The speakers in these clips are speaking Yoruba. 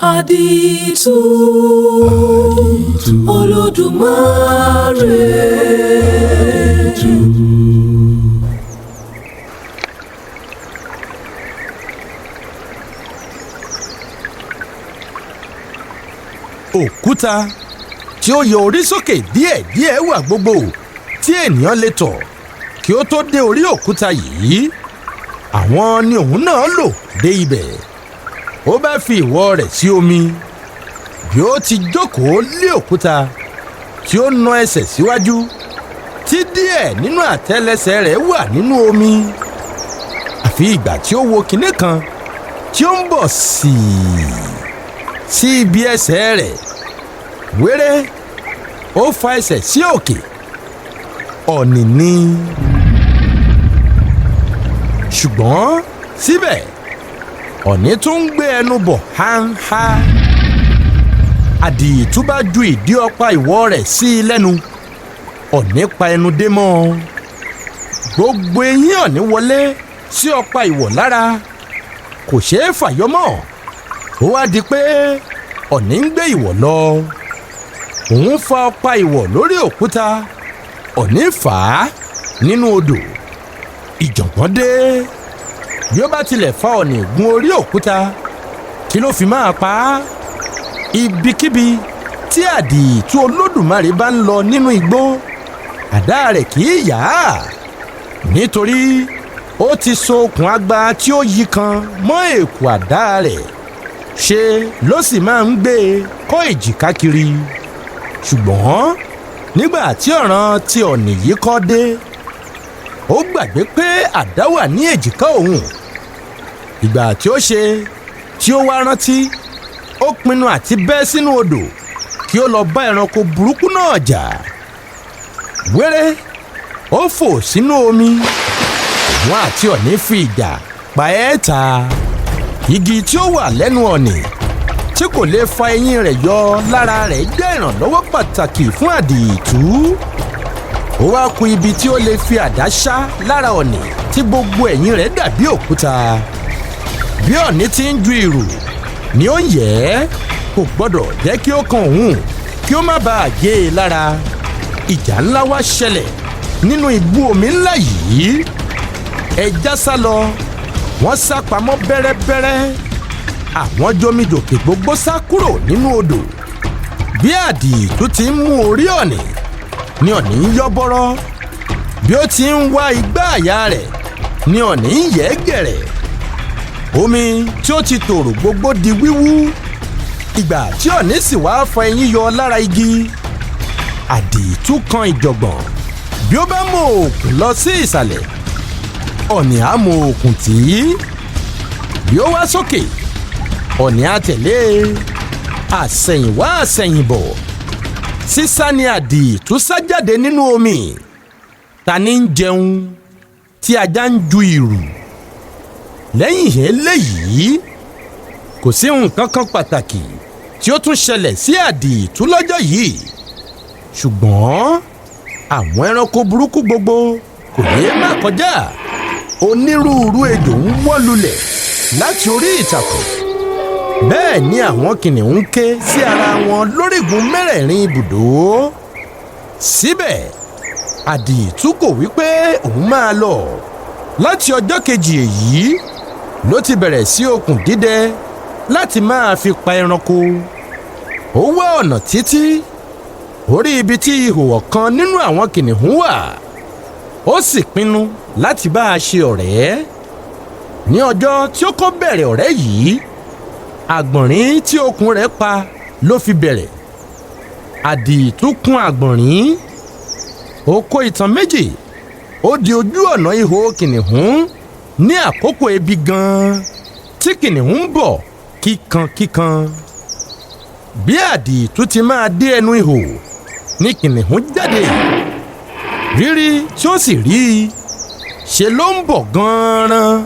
Àdìtú Olódùmarè. Òkúta tí ó yọ orí sókè díẹ̀díẹ̀ wà gbogbo tí ènìyàn lè tọ̀ kí ó tó dé orí òkúta yìí. Àwọn ni òun náà lò dé ibẹ̀. Ó bá fi ìwọ̀ rẹ̀ sí omi, bí ó ti jókòó lé òkúta tí ó na ẹsẹ̀ síwájú, tí díẹ̀ nínú àtẹ́lẹsẹ̀ rẹ̀ wà nínú omi, àfi ìgbà tí ó wo kinní kan tí ó ń bọ̀ sí sí ibi ẹsẹ̀ rẹ̀. Wéré, ó fa ẹsẹ̀ sí òkè. Ọ̀nì ni. Ṣùgbọ́n síbẹ̀, ọ̀nì tún ń gbé ẹnu bọ̀ háńhá. Àdìtú bá ju ìdí ọ̀pá ìwọ̀ rẹ̀ sí i lẹ́nu, ọ̀nì pa ẹnu dé mọ́ ọ. Gbogbo eyín ọ̀nì wọlé sí ọ̀pá ìwọ̀ lára, kò ṣeé fàyọ mọ́. Ó wá di pé ọ̀nì ń gbé ìwọ̀ lọ. Òun fa ọ̀pá ìwọ̀ lórí òkúta, ọ̀nì fà á nínú odò. Ìjàngbọ̀n dé. Bí ó bá tilẹ̀ fa ọ̀nì gun orí òkúta, kí ló fi máa pa á? Ibikíbi tí Àdìtú Olódùmarè bá ń lọ nínú igbó, àdá rẹ̀ kì í yá á, nítorí ó ti so okùn agba tí ó yí kan mọ́ èkù àdá rẹ̀. Ṣe ló sì máa ń gbé e kọ́ èjìká kiri. Ṣùgbọ́n nígbà tí ọ̀ràn tí ọ̀nì yìí kọ́ dé, ó gbàgbé pé àdá wà ní èjìká òun. Ìgbà tí ó ṣe tí ó wá rántí, ó pinnu àti bẹ́ sínú odò kí ó lọ bá ẹranko burúkú náà jà. Wéré, ó fò sínú omi. Òun àti ọ̀nì fi ìjà pa ẹ́ ta. Igi tí ó wà lẹ́nu ọ̀nì tí kò lè fa eyín rẹ̀ yọ lára rẹ̀ jẹ́ ìrànlọ́wọ́ pàtàkì fún Àdìtú. Ó wá ku ibi tí ó lè fi àdá ṣá lára ọ̀nì tí gbogbo ẹ̀yìn rẹ̀ dàbí òkúta. Bí ọ̀nì ti ń ju ìrù ni ó ń yẹ̀ ẹ́, kò gbọ́dọ̀ jẹ́ kí ó kan òun kí ó má bàa gé e lára. Ìjà ńlá wá ṣẹlẹ̀ nínú ibú omi ńlá yìí. Ẹja sá lọ, wọ́n sá pamọ́ bẹ́rẹ́bẹ́rẹ́. Àwọn jomijòkè gbogbo sá kúrò nínú odò. Bí Àdìtú ti ń mú orí ọ̀nì ni ọ̀nì ń yọ́ bọ́rọ́. Bí ó ti ń wá igbá àyà rẹ̀ ni ọ̀nì ń yẹ́ gẹ̀rẹ̀. Omi tí ó ti tòrò gbogbo di wíwú. Ìgbà tí ọ̀nì sì wá fa eyín yọ lára igi, Àdìtú kan ìjọ̀gbọ̀n. Bí ó bá mú òkun lọ sí ìsàlẹ̀, ọ̀nì á mú òkun tì í. Bí ó wá sókè, ọ̀nì á tẹ̀lé. Àsẹ̀yìnwá àsẹ̀yìnbọ̀, sísá ni Àdìtú sá jáde nínú omi. Ta ni ń jẹun tí ajá ń ju ìrù? Lẹ́yìn eléyìí, kò sí nǹkan kan pàtàkì tí ó tún ṣẹlẹ̀ sí Àdìtú lọ́jọ́ yìí. Ṣùgbọ́n àwọn ẹranko burúkú gbogbo kò yéé má kọjá. Onírúurú ejò ń wọ́ lulẹ̀ láti orí ìtàkùn. Bẹ́ẹ̀ ni àwọn kìnìún ń ké sí ara wọn lórígun mẹ́rẹ̀ẹ̀rin ibùdó. Síbẹ̀, Àdìtú kò wí pé òun máa lọ. Láti ọjọ́ kejì èyí ló ti bẹ̀rẹ̀ sí okùn dídẹ láti máa fi pa ẹranko. Ó wá ọ̀nà títí orí ibi tí ihò ọ̀kan nínú àwọn kìnìún wà, ó sì pinnu láti bá a ṣe ọ̀rẹ́. Ní ọjọ́ tí ó kọ́ bẹ̀rẹ̀ ọ̀rẹ́ yìí, àgbọ̀nrín tí okùn rẹ̀ pa ló fi bẹ̀rẹ̀. Àdìtú kún àgbọ̀nrín, ó kó ìtàn méjì, ó di ojú ọ̀nà ihò kìnìún ní àkókò ebi gan-an tí kìnìún ń bọ̀ kíkankíkan. Bí Àdìtú ti máa dé ẹnu ihò ní kìnìún jáde. Rírí tí ó sì rí i, ṣe ló ń bọ̀ gan-an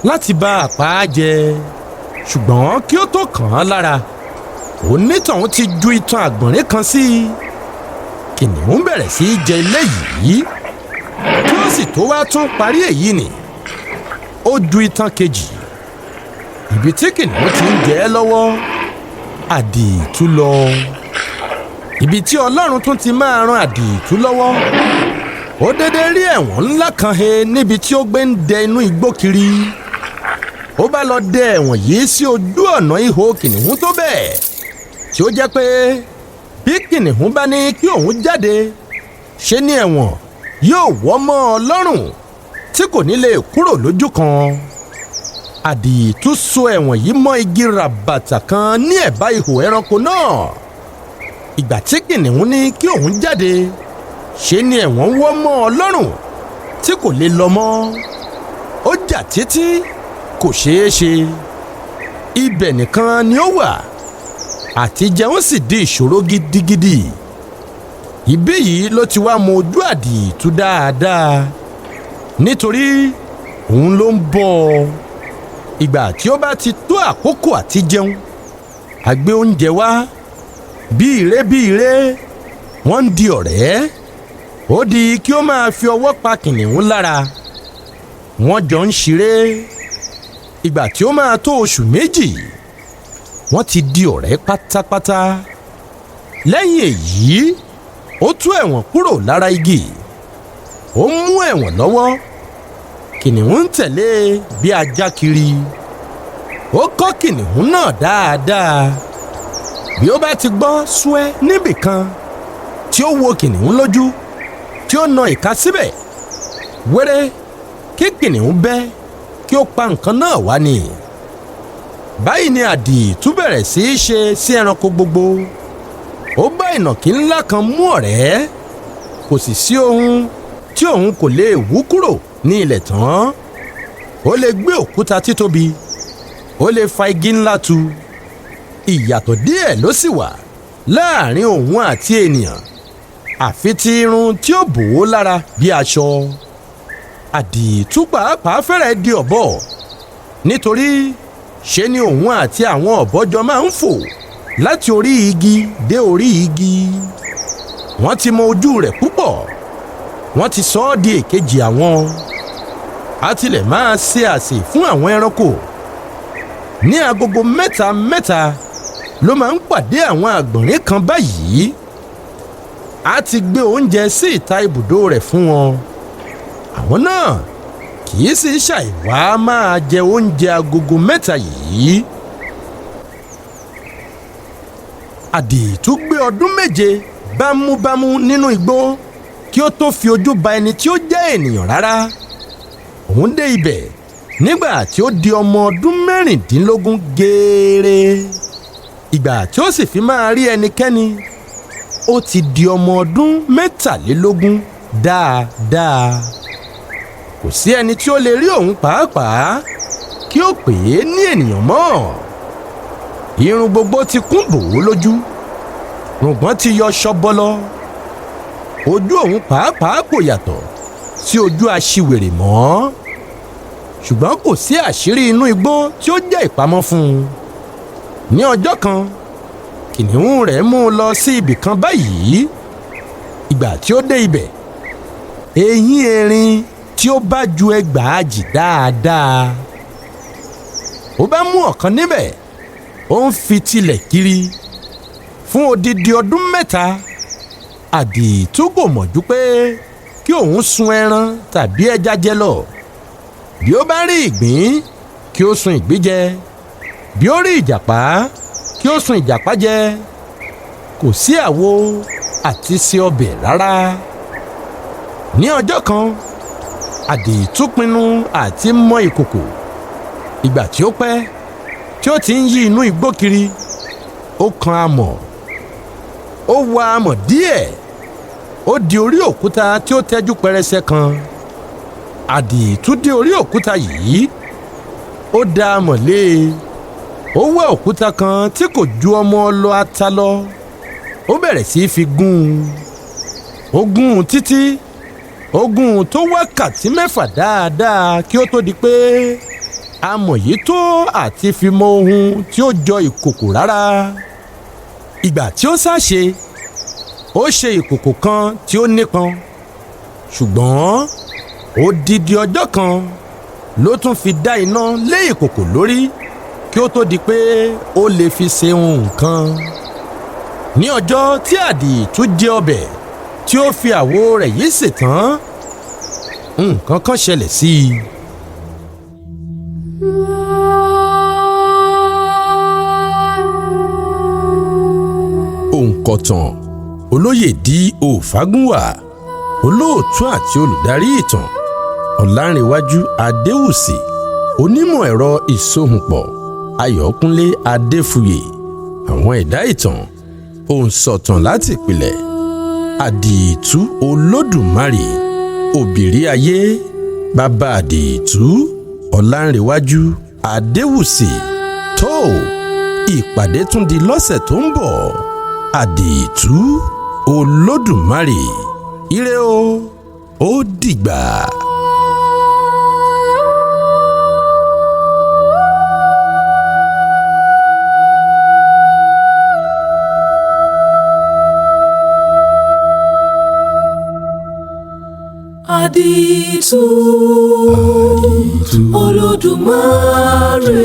láti bá àpá jẹ. Ṣùgbọ́n kí ó tó kàn án lára, onítọ̀hún ti ju itan àgbọ̀nrín kan sí i. Kìnìún bẹ̀rẹ̀ sí í jẹ ilé yìí. Kí ó sì tó wá tún parí èyí ni, ó ju itan kejì. Ibi tí kìnìún ti ń jẹ ẹ́ lọ́wọ́ Àdììtú lọ. Ibi tí Ọlọ́run tún ti máa ran Àdììtú lọ́wọ́, ó dédé rí ẹ̀wọ̀n ńlá kan he níbi tí ó gbé ń dẹ inú igbó kiri. Ó bá lọ dẹ ẹ̀wọ̀n yìí sí ojú ọ̀nà ihò kìnìún tó bẹ́ẹ̀ tí ó jẹ́ pé bí kìnìún bá ní kí òun jáde, ṣe ní ẹ̀wọ̀n yóò wọ́ mọ́ ọ lọ́rùn tí kò ní lè kúrò lójú kan. Àdììtú so ẹ̀wọ̀n yìí mọ́ igi ràbàtà kan ní ẹ̀bá ihò ẹranko náà. Ìgbà tí kìnìún ní kí òun jáde, ṣe ni ẹ̀wọ̀n wọ́ mọ́ ọ lọ́rùn tí kò lè lọ mọ́. Ó jà títí kò ṣeé ṣe. Ibẹ̀ nìkan ni ó wà, àti jẹun sì di ìṣòro gidigidi. Ibí yìí ló ti wá mọ ojú Àdììtú dáadáa, nítorí òun ló ń bọ́ ọ. Ìgbà tí ó bá ti tó àkókò àti jẹun, a gbé oúnjẹ wá. Bí ire bí ire, wọ́n ń di ọ̀rẹ́. Ó di kí ó máa fi ọwọ́ pa kìnìún lára. Wọ́n jọ ń ṣeré. Ìgbà tí ó máa tó oṣù 2, wọ́n ti di ọ̀rẹ́ pátápátá. Lẹ́yìn èyí, ó tú ẹ̀wọ̀n kúrò lára igi, ó mú ẹ̀wọ̀n lọ́wọ́. Kìnìún ń tẹ̀lé bí ajá kiri. Ó kọ́ kìnìún náà dáadáa. Bí ó bá ti gbọ́ súẹ́ níbìkan, tí ó wo kìnìún lójú, tí ó na ìka síbẹ̀ wéré, kí kìnìún bẹ́ kí ó pa nǹkan náà wá ni. Báyìí ni Àdììtú bẹ̀rẹ̀ sí í ṣe sí ẹranko gbogbo. Ó bá ìnàkí ńlá kan mú ọ̀rẹ́. Kò sì sí ohun tí òun kò lè wú kúrò ní ilẹ̀ tán. Ó lè gbé òkúta títóbi, ó lè fa igi ńlá tu. Ìyàtọ̀ díẹ̀ ló sì wà láàrin òun àti ènìyàn, àfi ti irun tí ó bò ó lára bí aṣọ. Àdììtú pàápàá fẹ́rẹ̀ di ọ̀bọ, nítorí ṣe ni òun àti àwọn ọ̀bọ jọ máa ń fò láti orí igi dé orí igi. Wọ́n ti mọ ojú rẹ̀ púpọ̀, wọ́n ti sọ ọ́ di èkejì àwọn. A tilẹ̀ máa ṣe àsè fún àwọn ẹranko. Ní agogo 3 mẹ́ta ló máa ń pàdé àwọn àgbọ̀nrín kan báyìí. A ti gbé oúnjẹ sí ìta ibùdó rẹ̀ fún wọn. Àwọn náà kì í sì ṣàìwá máa jẹ oúnjẹ agogo 3 yìí. Àdììtú gbé ọdún 7 bámúbámú nínú igbó kí ó tó fi ojú ba ẹni tí ó jẹ́ ènìyàn rárá. Òun dé ibẹ̀ nígbà tí ó di ọmọ ọdún 16 gééré. Ìgbà tí ó sì fi máa rí ẹnikẹ́ni, ó ti di ọmọ ọdún 23 dáadáa. Kò sí ẹni tí ó lè rí òun pàápàá kí ó pè é ní ènìyàn mọ́. Irun gbogbo ti kún bò ó lójú, rùngbọ̀n ti yọ ṣọbọlọ. Ojú òun pàápàá kò yàtọ̀ sí ojú aṣiwèrè mọ́. Ṣùgbọ́n kò sí àṣírí inú igbó tí ó jẹ́ ìpamọ́ fún un. Ní ọjọ́ kan, kìnìún rẹ̀ mú un lọ sí ibì kan báyìí. Ìgbà tí ó dé ibẹ̀, eyín erin tí ó bá ju 2000 dáadáa. Ó bá mú ọ̀kan níbẹ̀, ó ń fi tilẹ̀ kiri fún odidi ọdún 3. Àdììtú kò mọ̀jú pé kí òun sun ẹran tàbí ẹja jẹ lọ. Bí ó bá rí ìgbín, kí ó sun ìgbín jẹ. Bí ó rí ìjàpá, kí ó sun ìjàpá jẹ. Kò sí àwo àti ṣe ọbẹ̀ rárá. Ní ọjọ́ kan, Àdììtú pinnu àti mọ ìkòkò. Ìgbà tí ó pẹ́ tí ó ti ń yí inú igbó kiri, ó kan amọ̀. Ó wa amọ̀ díẹ̀, ó di orí òkúta tí ó tẹ́jú pẹrẹsẹ kan. Àdììtú dé orí òkúta yìí, ó da amọ̀ lé e. Ó wá òkúta kan tí kò ju ọmọ ọlọ ata lọ, ó bẹ̀rẹ̀ sí í fi gún un. Ó gún un títí, ó gún un tó wákàtí 6 dáadáa kí ó tó di pé amọ̀ yìí tó àti fi mọ ohun tí ó jọ ìkòkò rárá. Ìgbà tí ó sáṣe, ó ṣe ìkòkò kan tí ó nípọn, ṣùgbọ́n odidi ọjọ́ kan ló tún fi dá iná lé ìkòkò lórí kí Kí ó tó di pé ó lè fi ṣe nǹkan. Ní ọjọ́ tí àdìtú jẹ ọbẹ̀ tí ó fi àwo rẹ̀ yìí sè tán, nǹkan kan ṣẹlẹ̀ sí i. Òǹkọ̀tàn Olóyè D. O. Fágúnwà, olóòtú àti olùdarí ìtàn Ọ̀làǹrẹ̀wájú Adéwùsì, onímọ̀ ẹ̀rọ ìsohùnpọ̀ Ayọ̀kúnlé Adéfuyè, àwọn ẹ̀dá ìtàn, òǹsọ̀tàn láti ìpìlẹ̀ Àdììtú Olódùmarè, Òbírí Ayé, Bàbá Àdììtú, Ọ̀làǹrẹ̀wájú Adéwùsì. Tó ìpàdé tún di lọ́sẹ̀ tó ń bọ̀. Àdììtú Olódùmarè, ire o, ó dìgbà. Àdìtú Olódùmarè.